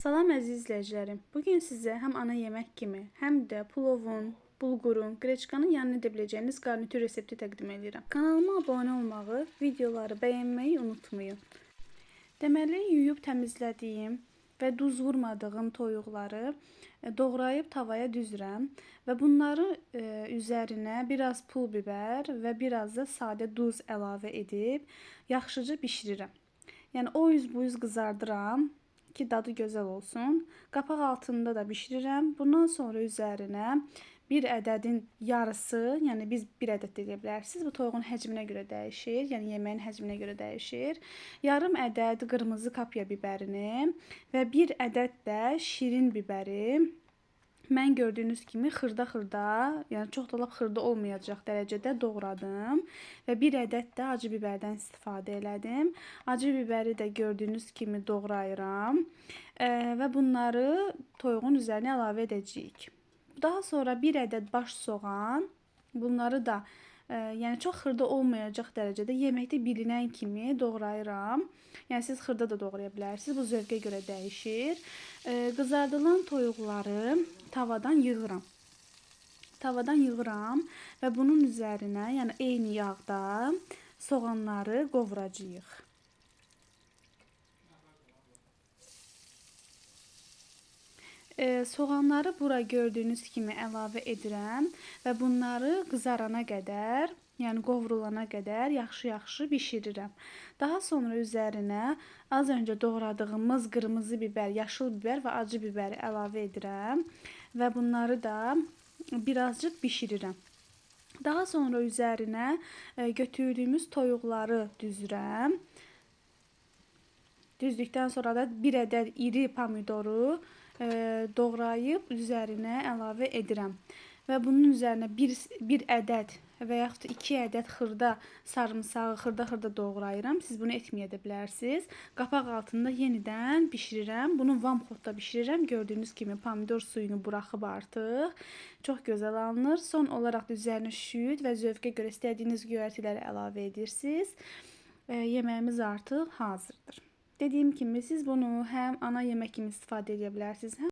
Salam əziz izləyicilərim. Bugün sizə həm ana yemək kimi, həm də plovun, bulqurun, qreçkanın yanına edə biləcəyiniz qarnitür resepti təqdim edirəm. Kanalıma abunə olmağı, videoları bəyənməyi unutmayın. Deməli, yuyub təmizlədiyim və duz vurmadığım toyuqları doğrayıb tavaya düzürəm və bunları üzərinə biraz pul biber və biraz da sadə duz əlavə edib yaxşıca bişirirəm. Yəni o üz bu üz qızardıram ki dadı gözəl olsun. Qapaq altında da bişirirəm. Bundan sonra üzərinə bir ədədin yarısı, yəni biz bir ədəd deyə bilərsiniz. Bu toyuğun həcminə görə dəyişir, yəni yeməyin həcminə görə dəyişir. Yarım ədəd qırmızı kapya bibərini və bir ədəd də şirin bibəri mən gördüyünüz kimi xırda-xırda, yəni çox da lap xırda olmayacaq dərəcədə doğradım və bir ədəd də acı bibərdən istifadə elədim. Acı bibəri də gördüyünüz kimi doğrayıram və bunları toyuğun üzərinə əlavə edəcəyik. Daha sonra bir ədəd baş soğan, bunları da yəni çox xırda olmayacaq dərəcədə yeməkdə bilinən kimi doğrayıram. Yəni siz xırda da doğraya bilərsiniz. Bu zövqə görə dəyişir. Qızardılan toyuqları tavadan yığıram. Tavadan yığıram və bunun üzərinə, yəni eyni yağda soğanları qovuracağıq. Soğanları bura gördüyünüz kimi əlavə edirəm və bunları qızarana qədər, yəni qovrulana qədər yaxşı-yaxşı bişirirəm. Daha sonra üzərinə az öncə doğradığımız qırmızı biber, yaşıl biber və acı biberi əlavə edirəm və bunları da birazcık bişirirəm. Daha sonra üzərinə götürdüyümüz toyuqları düzürəm. Düzdükdən sonra da bir ədəd iri pomidoru doğrayıb üzərinə əlavə edirəm. Və bunun üzərinə bir ədəd və yaxud da 2 ədəd xırda sarımsağı xırda-xırda doğrayıram. Siz bunu etməyə də bilərsiniz. Qapaq altında yenidən bişirirəm. Bunu vamxodda bişirirəm. Gördüyünüz kimi pomidor suyunu buraxıb artıq. Çox gözəl alınır. Son olaraq da üzərinə şüd və zövqə görə istədiyiniz göyərtiləri əlavə edirsiniz. Yeməyimiz artıq hazırdır. Dediyim kimi siz bunu həm ana yemək kimi istifadə edə bilərsiniz, həm